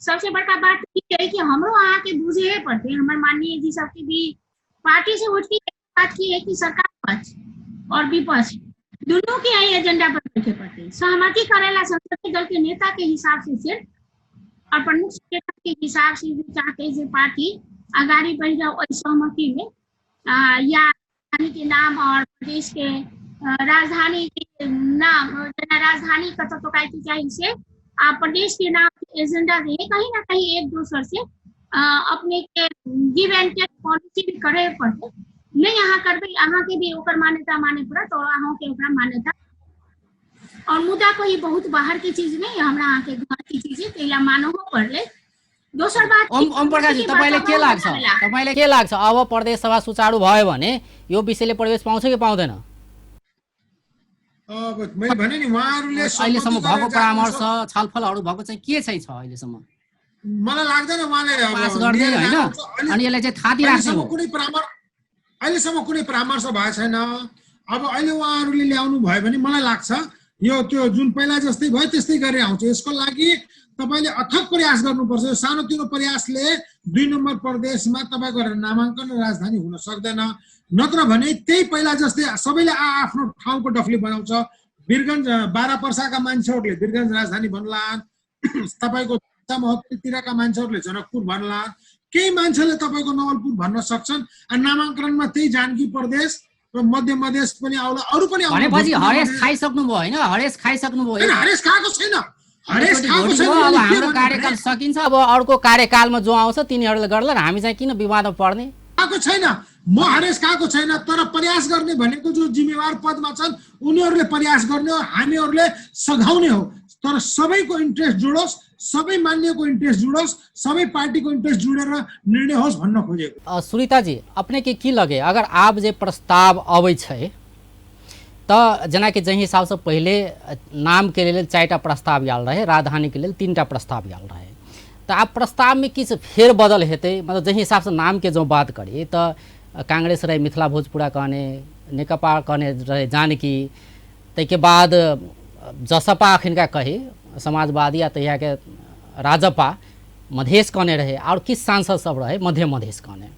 सबसे बड़का बात ई है कि हमरो अहाँके बुझे पड़तै, हमर माननीय जी सबके भी पार्टी से उठ के बात की है कि सरकार पक्ष और विपक्ष दोनों के एहि एजेंडा पर बैठे पड़तै। सहमति करेला संसदीय दल के नेता के हिसाब से सिर्फ और प्रमुख नेता के हिसाब से जो चाहते हैं जे पार्टी अगाडि बढ़ि जाओ ओहि सहमति में, या राजधानी के नाम और प्रदेश के राजधानी के नाम, जेना राजधानी कतऽ तोकाइके चाही से आ प्रदेश के नाम के एजेंडा जे है कहीं ना कहीं एक दोसर से अपने के गिव एंड टेक पॉलिसी भी करे पड़तै। नहीं अहाँ करबै, अहाँ के भी ओकर मान्यता माने पड़त और अहाँ के ओकरा मान्यता। और मुद्दा कोई बहुत बाहर के चीज नहीं, हमरा अहाँ के घर के चीज है, ताहि ला मानहो पड़लै। दोसर बात ओम प्रकाश जी, तपाईँलाई के लाग्छ? तपाईँलाई के लाग्छ अब प्रदेश सभा सुचारू भयो भने यो विषयले प्रवेश पाउँछ कि पाउँदैन? अब मैले भने नि उहाँहरूले अहिलेसम्म सहमति भएको गरेर परामर्श जानुहुन्छ। छलफलहरू भएको चाहिँ के चाहिँ छ अहिलेसम्म? मलाई लाग्दैन उहाँले अब पास गर्ने लिएर होइन, जानुहुन्छ। अनि यसलाई चाहिँ थाती राख्ने हो। अहिलेसम्म कुनै परामर्श भएको छैन। अब अहिले उहाँहरूले ल्याउनु भयो भने मलाई लाग्छ यो त्यो जुन पहिला जस्तै भयो त्यस्तै गरेर आउँछ। यसको लागि तपाईँले अथक प्रयास गर्नुपर्छ। यो सानोतिनो प्रयासले 2 नम्बर प्रदेशमा तपाईँको नामाङ्कन र राजधानी हुन सक्दैन, नत्र भने त्यही पहिला जस्तै सबैले आफ्नो ठाउँको डफली बनाउँछ। वीरगञ्ज 12 पर्साका मान्छेहरूले वीरगञ्ज राजधानी भन्लान्, तपाईँको महोत्तरीतिरका मान्छेहरूले जनकपुर भन्लान्, केही मान्छेले तपाईँको नवलपुर भन्न सक्छन्। अनि नामाङ्कनमा त्यही जानकी प्रदेश र मध्य मधेस पनि आउला, अरू पनि आउला। भनेपछि हरेस खाइसक्नुभयो होइन? हरेस खाइसक्नुभयो। होइन, हरेस खाएको छैन, हरेस खाएको छैन। अब के हाम्रो भन्नु कार्यकाल भने? सकिन्छ, अब अर्को कार्यकालमा जो आउँछ तिनीहरूले गर्ला, हामी चाहिँ किन विवादमा पर्ने? खाएको छैन, म हरेस खाएको छैन। तर प्रयास गर्ने भनेको जो जिम्मेवार पदमा छन् उनीहरूले प्रयास गर्ने हो, हामीहरूले सघाउने हो। तर सबैको इन्ट्रेस्ट जोडोस्, सबै मान्यको इन्ट्रेस्ट जुडोस्, सबै पार्टीको इन्ट्रेस्ट जुडेर निर्णय होस् भन्न खोजेको। सुनीताजी, अपने के की लगे अगर आब जे प्रस्ताव अबै छै तऽ जेनाकि जाहि हिसाबसँ पहिले नामके लेल 4टा प्रस्ताव आयल रहै, राजधानीके लेल 3टा प्रस्ताव आयल रहै, तऽ आब प्रस्तावमे किछु फेर बदल हेतै? मतलब जाहि हिसाबसँ नामके जँ बात करी तऽ कांग्रेस रहै मिथिला भोजपुरा कहने, नेकपा कहने रहै जानकी, ताहिके बाद जसपा अखिनका कही समाजवादी आ तहियाके राजपा मधेश कहने रहै, आओर किछु सांसद सब रहै मध्य मधेश कहने,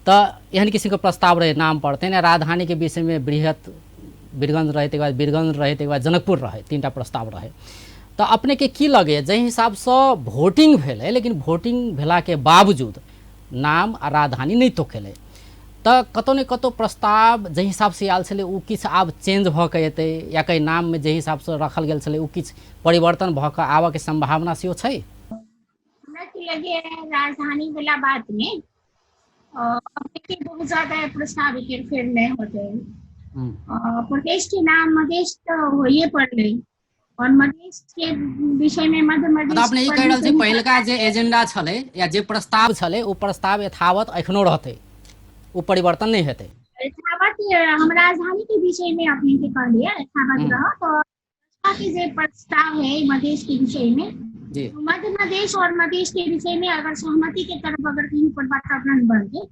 तऽ एहन किसिमके प्रस्ताव रहै नाम पर। तहिना राजधानीके विषयमे बृहत वीरगंज रहै, ताहिके बाद वीरगंज रहै, ताहिके बाद जनकपुर रहै, 3टा प्रस्ताव रहै। तऽ अपनेके की लगैए जाहि हिसाबसँ वोटिंग भेलै, लेकिन वोटिंग भेलाके बावजूद नाम आ राजधानी नहि तोकेलै, तऽ कतहु ने कतहु प्रस्ताव जाहि हिसाबसँ आयल छलै ओ किछु आब चेंज भऽ कऽ एतै, या कहीं नाममे जाहि हिसाबसँ रखल गेल छलै ओ किछु परिवर्तन भऽ कऽ आबऽके सम्भावना सेहो छै? हमरा की लगे राजधानी वाला बात में अपने बहुत ज्यादा प्रस्ताव हेरफेर नहीं होते। प्रदेश के नाम मधेश तो होइए पड़ले और मधेश के विषय में मध्य मधेश अपने ई कहि रहल छी पहिलका जे एजेंडा छलै या जे प्रस्ताव छलै ओ प्रस्ताव यथावत एखनो रहतै, ओ परिवर्तन नहीं हेतै। यथावत हम राजधानी के विषय में अपने के कहलिए यथावत रह, तो के जे प्रस्ताव है मधेश के विषय में जी, मध्य मधेश और मधेश के विषय में अगर सहमति के तरफ अगर कहीं पर वातावरण बनते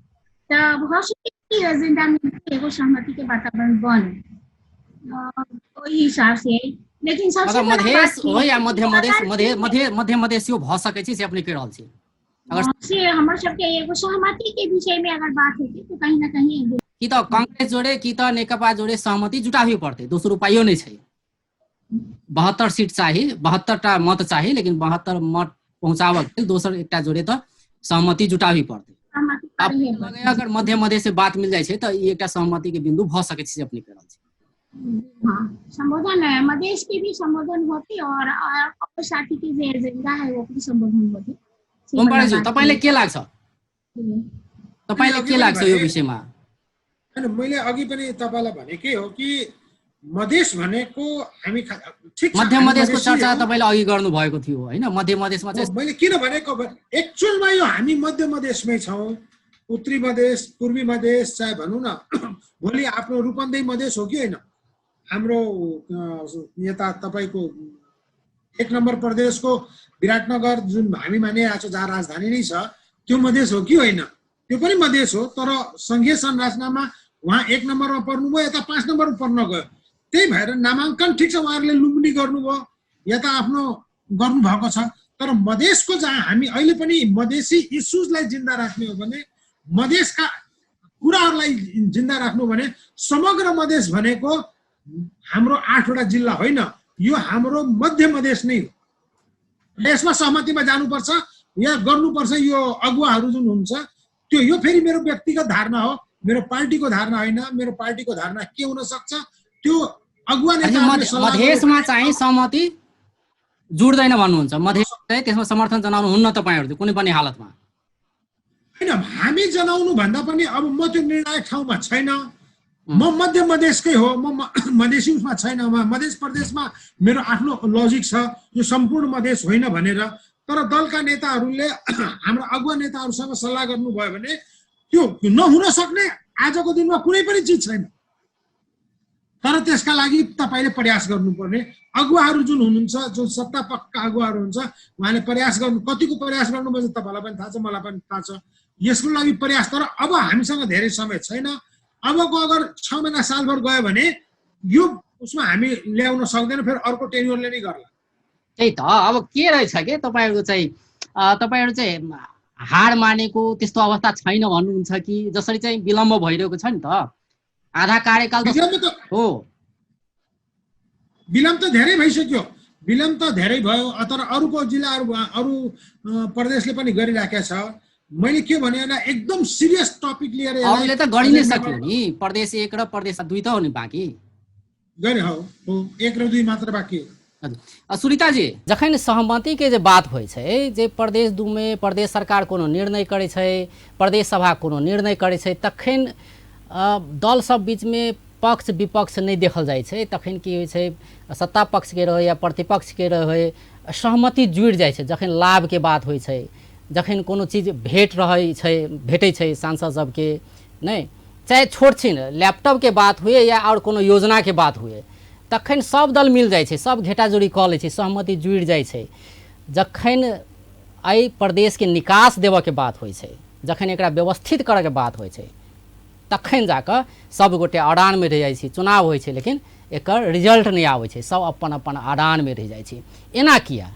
तो हो सके कि एजेंडा में एगो सहमति के वातावरण बने ओहि हिसाब से। लेकिन सबसे मतलब मधेश हो या मध्य मधेश, मध्य मध्य मध्य मधेश भऽ सकै छै से अपने कहि रहल छी? अगर से हमर सबके एगो सहमति के विषय में अगर बात होती तो कहीं ना कहीं की तऽ कांग्रेस जोड़े की तऽ नेकपा जोड़े सहमति जुटाबी पड़तै, दोसर उपायो नहि छै। 72 सीट चाही, 72टा मत चाही, लेकिन 72 मत पहुँचाबऽ के लेल दोसर एकटा जोड़े तऽ सहमति जुटाबी पड़तै। अगर मध्य मधेश से बात मिल जाइ छै तऽ ई एकटा सहमति के बिंदु भऽ सकै छै अपने कहि रहल छी। हाँ, संबोधन है मधेश के भी संबोधन होते और साथी के जे एजेंडा है वो भी संबोधन होते। ओमपारेज्यू, तपाईँलाई के लाग्छ? तपाईँलाई के लाग्छ यो विषयमा? हैन, मैले अघि पनि तपाईँलाई भनेकै हो कि मधेस भनेको हामी ठिक छ, मध्य हामी मधेसको मधेसी चर्चा हौँ। तपाईँले अघि गर्नुभएको थियो होइन? मध्य मधेसमा चाहिँ मैले किन भनेको एक्चुअलमा यो हामी मध्य मधेसमै छौँ, उत्तरी मधेस पूर्वी मधेस चाहे भनौँ न, भोलि आफ्नो रूपन्देही मधेस हो कि होइन, हाम्रो यता तपाईँको 1 नम्बर प्रदेशको विराटनगर जुन हामी मानिरहेको छौँ जहाँ राजधानी नै छ त्यो मधेस हो कि होइन, त्यो पनि मधेस हो, तर सङ्घीय संरचनामा उहाँ 1 नम्बरमा पर्नुभयो, यता 5 नम्बरमा पर्न गयो। त्यही भएर नामाङ्कन ठिक छ उहाँहरूले लुम्बिनी गर्नुभयो या त आफ्नो गर्नुभएको छ, तर मधेसको जहाँ हामी अहिले पनि मधेसी इस्युजलाई जिन्दा राख्ने हो भने, मधेसका कुराहरूलाई जिन्दा राख्नु भने समग्र मधेस भनेको हाम्रो 8वटा जिल्ला होइन, यो हाम्रो मध्य मधेस नै हो। यसमा सहमतिमा जानुपर्छ या गर्नुपर्छ। यो अगुवाहरू जुन हुन्छ त्यो, यो फेरि मेरो व्यक्तिगत धारणा हो, मेरो पार्टीको धारणा होइन। मेरो पार्टीको धारणा के हुन सक्छ त्यो अगुवा नेताहरूले सल्लाह मधेसमा चाहिँ सहमति जुड्दैन भन्नुहुन्छ, मधेस चाहिँ त्यसमा समर्थन जनाउनुहुन्न तपाईँहरू कुनै पनि हालतमा? होइन, हामी जनाउनु भन्दा पनि अब म त्यो निर्णायक ठाउँमा छैन, म मध्य मधेसकै हो, म मधेसी उसमा छैन, म मधेस प्रदेशमा मेरो आफ्नो लजिक छ, यो सम्पूर्ण मधेस होइन भनेर। तर दलका नेताहरूले हाम्रा अगुवा नेताहरूसँग सल्लाह गर्नुभयो भने त्यो नहुन सक्ने आजको दिनमा कुनै पनि चिज छैन। तर त्यसका लागि तपाईँले प्रयास गर्नुपर्ने, अगुवाहरू जुन हुनुहुन्छ, जुन सत्ता पक्षका अगुवाहरू हुनुहुन्छ, उहाँले प्रयास गर्नु, कतिको प्रयास गर्नुपर्छ तपाईँलाई पनि थाहा छ, मलाई पनि थाहा छ, यसको लागि प्रयास। तर अब हामीसँग धेरै समय छैन। अबको अगर 6 महिना सालभर गयो भने यो उसमा हामी ल्याउन सक्दैन, फेरि अर्को टेन्युरले नै गर्ला। त्यही त, अब के रहेछ के तपाईँहरूको चाहिँ तपाईँहरू चाहिँ हार मानेको त्यस्तो अवस्था छैन भन्नुहुन्छ कि जसरी चाहिँ विलम्ब भइरहेको छ नि त, आधा कार्यकाल त हो, विलम्ब त धेरै भइसक्यो, विलम्ब त धेरै भयो। तर अरूको जिल्लाहरू अरू प्रदेशले पनि गरिराखेको छ। मैले के भने भने एकदम सिरियस टपिक लिएर अरूले त गरि नै सक्यो नि, प्रदेश 1 र प्रदेश 2 त हो नि बाँकी, गरे हो, 1 र 2 मात्र बाँकी हो। हजुर सुनिताजी, जखन सहमति के जे बात होइ छै जे प्रदेश 2 में प्रदेश सरकार कोनो निर्णय करै छै, प्रदेश सभा कोनो निर्णय करै छै, तखन दल सब बीच में पक्ष विपक्ष नहीं देखल जाइ छै। तखन की होइ छै, सत्ता पक्ष के रहै या प्रतिपक्ष के रहै, सहमति जुड़ि जाइ छै। जखन लाभ के बात होइ छै, जखन कोनो चीज भेट रहै छै, भेटै छै सांसद सबके, नहि चाहे छोट छिन लैपटॉप के बात हुए या और कोनो योजना के बात हुए, तखन सब दल मिल जाइ छै, सब घेटाजोड़ी कऽ लै छै, सहमति जुड़ि जाइ छै। जखन एहि प्रदेशके निकास देबऽके बात होइ छै, जखन एकरा व्यवस्थित करऽके बात होइ छै, तखन जाकऽ सबगोटे अड़ानमे रहि जाइ छै। चुनाव होइ छै लेकिन एकर रिजल्ट नहि आबै छै, सब अपन अपन अड़ानमे रहि जाइ छै। एना किया?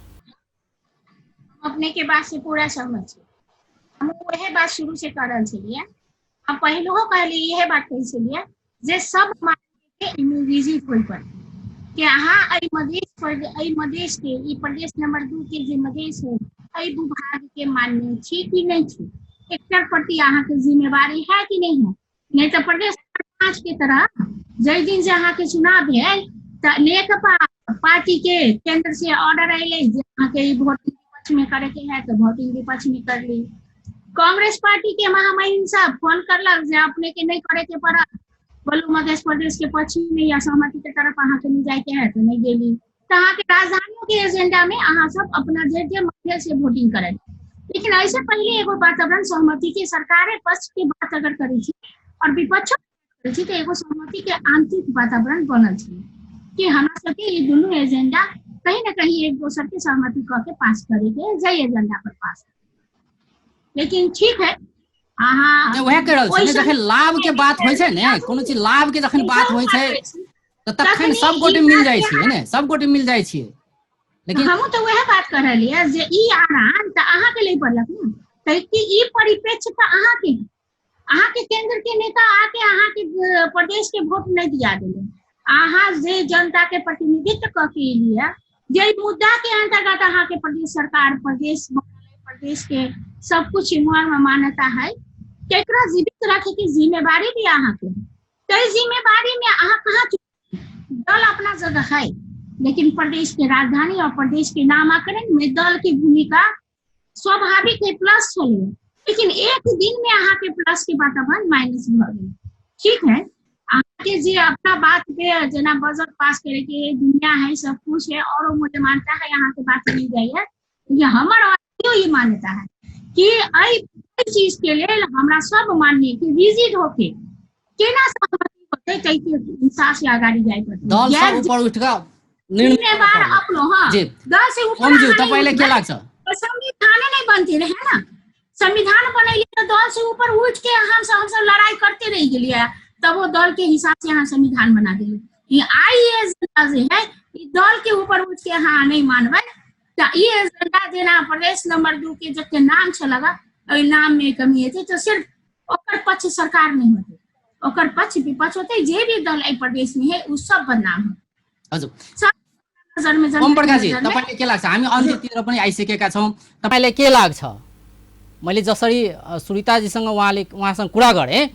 अपने के बात से पूरा सहमत छी। हम वएह बात शुरू से कर रहल छलियै, हम पहिलहो कहलियै, इएह बात कहै छलियै जे सब विजिट होइ पर कि अहाँ एहि मधेश पर, एहि मधेश के, ई प्रदेश नंबर 2 के जे मधेश है, एहि भूभाग के मान्य छी कि नहीं छी, एकर प्रति अहाँ के जिम्मेवारी है कि नहीं है। नहीं तो प्रदेश 5 के तरह जै दिन से अहाँ के चुनाव भेल तऽ नेकपा पार्टी के केंद्र से ऑर्डर अयलै जे अहाँ के ई वोटिंग विपक्ष में करे के है, तो वोटिंग विपक्ष में कर ली। कांग्रेस पार्टी के महामहिम साहब फोन करलक जे अपने के नहीं करे के पड़त, बोलू मध्य प्रदेश के पक्ष में या सहमति के तरफ अहाँ के नहीं जाए के है तो नहीं गेली। तो अहाँ के राजधानियों के एजेंडा में अहाँ सब अपना जे जे मध्य से वोटिंग करे। लेकिन ऐसे पहले एगो वातावरण सहमति के सरकार पक्ष के बात अगर करै छी और विपक्ष करै छी, तो एगो सहमति के आंतरिक वातावरण बनल छै कि हमरा सबके ई दुनू एजेंडा कहीं ना कहीं एक दोसर के सहमति कऽ के पास करे के, जाहि एजेंडा पर पास। लेकिन ठीक है, अहाँ वएह कहि रहल छी ने, जखन लाभ के बात होइ छै ने, कोनो चीज लाभ के जखन बात होइ छै तऽ तखन सब गोटे मिल जाइ छियै ने, सब गोटे मिल जाइ छियै। लेकिन हमहूँ तऽ वएह बात कह रहलियै जे ई आराम तऽ अहाँके लै पड़लक ने, तऽ ई परिप्रेक्ष्य तऽ अहाँके, अहाँके केंद्र के नेता आके अहाँके प्रदेश के वोट नहीं दिया देले। अहाँ जे जनता के प्रतिनिधित्व कऽ के एलियै, जे मुद्दा के अंतर्गत अहाँके प्रदेश सरकार, प्रदेश प्रदेश के सब कुछ इम्हर में मान्यता है, केकरा जीवित रखे के जिम्मेवारी भी अहाँके है। तै जिम्मेवारी में अहाँ कहाँ चुकी? दल अपना जगह है, लेकिन प्रदेश के राजधानी और प्रदेश के नामकरण में दल की भूमिका स्वाभाविक है, प्लस छलै, लेकिन एक दिन में अहाँ के प्लस के वातावरण माइनस भऽ गेल। ठीक है, अहाँ के जे अपना बात पे जेना बजट पास करे के दुनिया है, सब कुछ है, और मुझे मानता है अहाँ के बात नहीं जाइए, ये हमर अभियो ई मान्यता है कि एहि चीज के लेल हमरा सब मान्य कि रिजिड होके केना सहमति होते ताहि के हिसाब से अगाडि जाय पड़तै। दल गैर सब ऊपर उठि कऽ निर्णय जिम्मेवार करबै। अपनो, हाँ। जी। दल से ऊपर ओमजी, अहाँ नहीं तपाईँलाई के उठबै, लाग्छ? तो संविधान नहीं बनते रहे ना, संविधान बनैले तो दल से ऊपर उठ के हम सब लड़ाई करते रह गेलियै, तब वो दल के हिसाब से अहाँ संविधान बना देलियै। ई I एजेंडा जे है, ई दल के ऊपर उठ के अहाँ नहीं मानबै तऽ ई एजेंडा जेना प्रदेश नंबर 2 के जते नाम छलक, ओहि नाम में कमी हेतै तऽ सिर्फ ओकर पक्ष सरकार नहीं होतै, ओकर पक्ष विपक्ष होतै, जे भी दल एहि प्रदेश में है उ सब बदनाम होतै। हजुर। सब नजर में जनता ओम प्रकाश जी, नजर में। तपाईँलाई के लाग्छ? हामी अन्त्यतिर पनि आइसकेका छौँ, तपाईँलाई के लाग्छ? मैले जसरी सुनिताजीसँग उहाँसँग कुरा गरेँ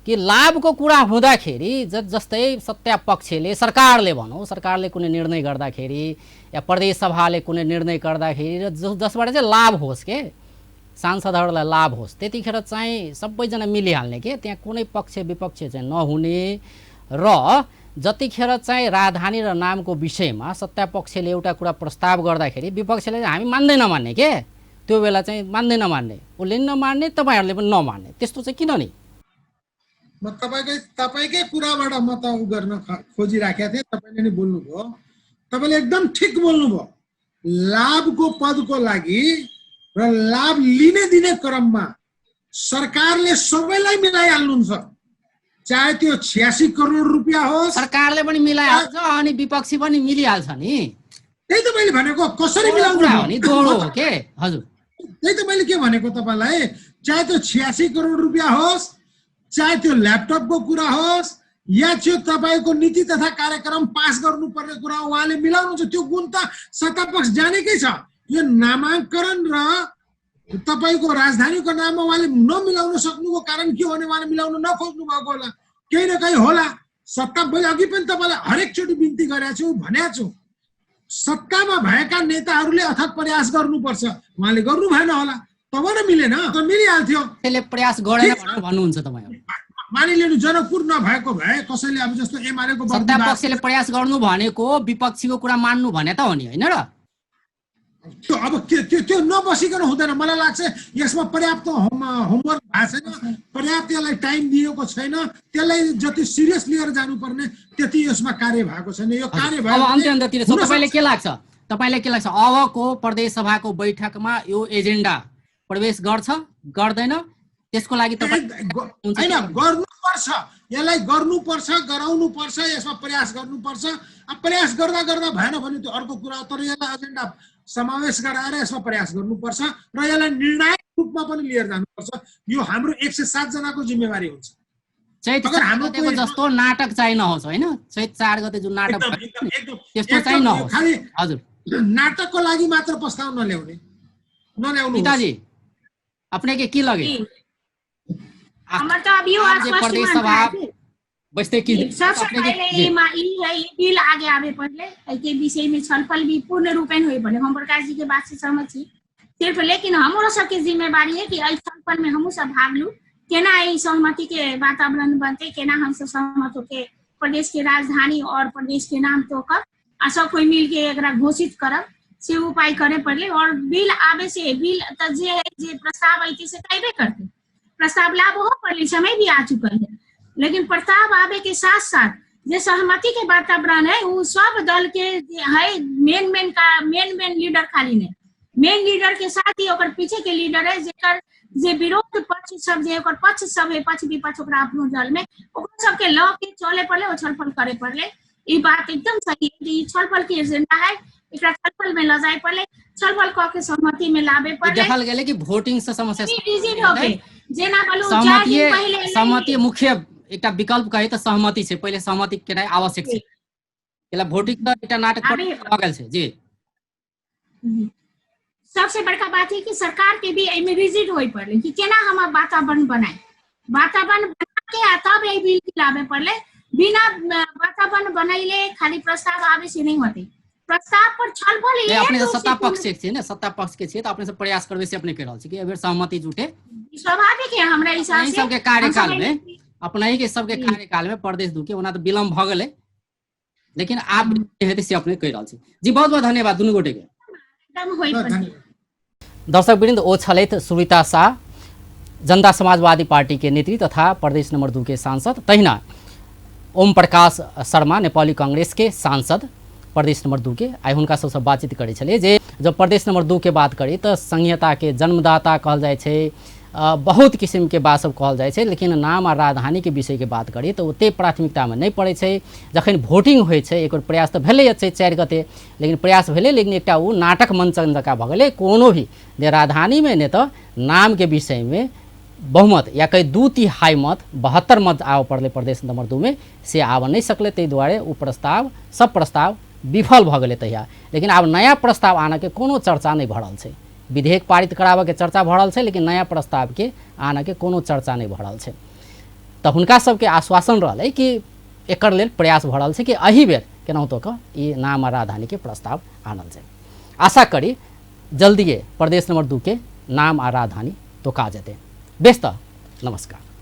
कि लाभको कुरा हुँदाखेरि जस्तै सत्ता पक्षले, सरकारले भनौँ, सरकारले कुनै निर्णय गर्दाखेरि या प्रदेश सभाले कुनै निर्णय गर्दाखेरि र जसबाट चाहिँ लाभ होस् के, सांसदहरूलाई लाभ होस्, त्यतिखेर चाहिँ सबैजना मिलिहाल्ने के, त्यहाँ कुनै पक्ष विपक्ष चाहिँ नहुने। र जतिखेर चाहिँ राजधानी र नामको विषयमा सत्ता पक्षले एउटा कुरा प्रस्ताव गर्दाखेरि विपक्षले चाहिँ हामी मान्दै नमान्ने के, त्यो बेला चाहिँ मान्दै नमान्ने, उसले पनि नमान्ने, तपाईँहरूले पनि नमान्ने, त्यस्तो चाहिँ किन नि? म तपाईँकै कुराबाट म त उ गर्न खोजिराखेको थिएँ, तपाईँले नै बोल्नुभयो, तपाईँले एकदम ठिक बोल्नुभयो। लाभको पदको लागि र लाभ लिने दिने क्रममा सरकारले सबैलाई मिलाइहाल्नुहुन्छ, चाहे त्यो 86 करोड रुपियाँ होस्, सरकारले पनि मिलाइहाल्छ अनि विपक्षी पनि मिलिहाल्छ नि। त्यही त मैले भनेको, कसरी दोहोरो मिलाउनु कुरा हो नि, दोहोरो हो के। हजुर, त्यही त मैले के भनेको तपाईँलाई, चाहे त्यो 86 करोड रुपियाँ होस्, चाहे त्यो ल्यापटपको कुरा होस्, या त्यो तपाईँको नीति तथा कार्यक्रम पास गर्नुपर्ने कुरा हो, उहाँले मिलाउनुहुन्छ। त्यो गुण त सत्तापक्ष जानेकै छ। यो नामाङ्कन र तपाईँको राजधानीको नाममा उहाँले नमिलाउन सक्नुको कारण के हो भने उहाँले मिलाउन नखोज्नु भएको होला, केही न केही होला। सत्ता, मैले अघि पनि तपाईँलाई हरेकचोटि बिन्ती गरेको छु, भनेको छु, सत्तामा भएका नेताहरूले अथक प्रयास गर्नुपर्छ। उहाँले गर्नु भएन होला, तब न मिलेन, त मिलिहाल्थ्यो। त्यसले प्रयास गरेन भनेर भन्नुहुन्छ तपाईँहरू। मानिलिनु जनकपुर नभएको भए कसैले अब जस्तो एमालेको सत्ता पक्षले प्रयास गर्नु भनेको विपक्षीको कुरा मान्नु भने त हो नि, होइन र? त्यो अब त्यो नबसिकन हुँदैन। मलाई लाग्छ यसमा पर्याप्त होमवर्क भएको छैन, पर्याप्त यसलाई टाइम दिएको छैन, त्यसलाई जति सिरियस लिएर जानुपर्ने त्यति यसमा कार्य भएको छैन। यो कार्य अब भयो भने अन्त्य अन्त्यतिर छ। हुन तपाईँले सक्छ। के लाग्छ, तपाईँलाई के लाग्छ अबको प्रदेश सभाको बैठकमा यो एजेन्डा प्रवेश गर्छ गर्दैन? त्यसको लागि तपाईँ हुन्छ होइन, के? गर्नुपर्छ, यसलाई गर्नुपर्छ, गराउनुपर्छ, यसमा प्रयास गर्नुपर्छ। अब प्रयास गर्दा गर्दा भएन भने त्यो अर्को कुरा हो, तर यसलाई एजेन्डा समावेश गराएर यसमा प्रयास गर्नुपर्छ र यसलाई निर्णायक रूपमा पनि लिएर जानुपर्छ। यो हाम्रो 107 जनाको जिम्मेवारी हुन्छ। चैत अगर 4 हाम्रो गतेको कोही जस्तो नाटक चाहिँ नहोस्, होइन? चैत 4 गते जुन नाटक एकदम, भयो एकदम, नि, एकदम, त्यस्तो चाहिँ एकदम, नहोस्। खालि हजुर। नाटकको लागि मात्र प्रस्ताव नल्याउनु होस्। पिताजी, अपने के की लगे? जी। हमर तो अभी आप जे आश्वस्त प्रदेश मान सभा रहा है। बैसते की सबसे अपने के- पहले जी। ये ई है, ई बिल आगे आवे पड़ले, एहि विषय में छलफल भी पूर्ण रूपेण होई पड़ले। हम प्रकाश जी के बात से सहमत छी सिर्फ, लेकिन हमरो सबके जिम्मेवारी है कि एहि छलफल में हमहूँ सब भाग लू, केना एहि सहमति के वातावरण बनते, केना हम सब सहमत होके प्रदेश के राजधानी और प्रदेश के नाम तोकब आ सब कोई मिल के एकरा घोषित करब, से उपाय करे पड़ले। और बिल आवे से बिल त जे है, जे प्रस्ताव ऐते से त अयबे करते, प्रस्ताव लाभ हो पड़ले, समय भी आ चुकल है, लेकिन प्रस्ताव आवे के साथ साथ जे सहमति के वातावरण है वो सब दल के जे है, मेन मेन का मेन मेन लीडर खाली नहीं, मेन लीडर के साथ ही ओकर पीछे के लीडर है, जेकर जे विरोध पक्ष सब जे ओकर पक्ष सब है, पक्ष विपक्ष ओकरा अपनो दल में ओकरा सबके ल के चले पड़ले और छलफल करे पड़ले। ई बात एकदम सही है कि ई छलफल के एजेंडा है, एकरा छलफल में ल जाए पड़ले, छलफल क के सहमति में लाबे पड़ले। देखल गेलै कि वोटिंग से समस्या ई रिजिड हो गए। जेना बोलू, चार दिन पहिले एलै। सहमति मुख्य एकटा विकल्प कही त सहमति छै, पहिले सहमति केनाइ आवश्यक छै। एला वोटिंग त एकटा नाटक आबे भऽ गेल छै। जी। सबसे बड़का बात है कि सरकार के भी एहिमे रिजिड होय पड़ले कि केना हम वातावरण बनाए, वातावरण बना के आ तब एहि बिल के लाबे पड़ले। बिना वातावरण बनैले खाली प्रस्ताव आवे से नहीं होते, प्रस्ताव पर छलफल नहीं, एक अपने रूप से सत्ता पूर्ण पक्ष के छियै ने, सत्ता पक्ष के छियै त अपने से प्रयास करबै से अपने कहि रहल छी कि एहि बेर सहमति जुटे। स्वाभाविक है हमरा हिसाब अपने से। सबके कार्यकाल हम में, समझ अपने के सबके जी। कार्यकाल में प्रदेश दू के ओना त विलम्ब भऽ गेलै, लेकिन आब हेतै से अपने कहि रहल छी। जी, बहुत बहुत धन्यवाद दुनू गोटे के। एकदम होई पड़तै। धन्यवाद। दर्शक वृंद, ओ छलथि सुनीता शाह, जनता समाजवादी पार्टी के नेत्री तथा प्रदेश नंबर 2 के सांसद, तहिना ओम प्रकाश शर्मा नेपाली कांग्रेस के सांसद प्रदेश नंबर 2 के। आइ हुनका सबसँ बातचीत करै छलियै जे जब प्रदेश नंबर 2 के बात करी तऽ संहिता के जन्मदाता कहल जाइ छै, बहुत किसिम के बात सब कहल जाइ छै, लेकिन नाम आ राजधानी के विषय के बात करी तऽ ओते प्राथमिकता में नहि पड़ै छै। जखन वोटिंग होइ छै, एक बेर प्रयास तऽ भेलै छै 4 गते, लेकिन प्रयास भेलै, लेकिन एकटा ओ नाटक मंचन जकाँ भऽ गेलै। कोनो भी ने राजधानी में ने तऽ नाम के विषय में बहुमत या कहीं 2/3 मत 72 मत आबऽ पड़लै प्रदेश नंबर 2 में, से आबऽ नहि सकलै, ताहि दुआरे ओ प्रस्ताव सब प्रस्ताव विफल भऽ गेलै तहिया। लेकिन आब नया प्रस्ताव आनऽके कोनो चर्चा नहि भऽ रहल छै, विधेयक पारित कराबऽके चर्चा भऽ रहल छै, लेकिन नया प्रस्तावके आनऽके कोनो चर्चा नहि भऽ रहल छै। तऽ हुनका सबके आश्वासन रहलै कि एकर लेल प्रयास भऽ रहल छै कि एहि बेर केनाहितो कऽ ई नाम आ राजधानीके प्रस्ताव आनल जाय। आशा करी जल्दिए प्रदेश नंबर 2 के नाम आ राजधानी तोका जेतै। बेस तऽ नमस्कार।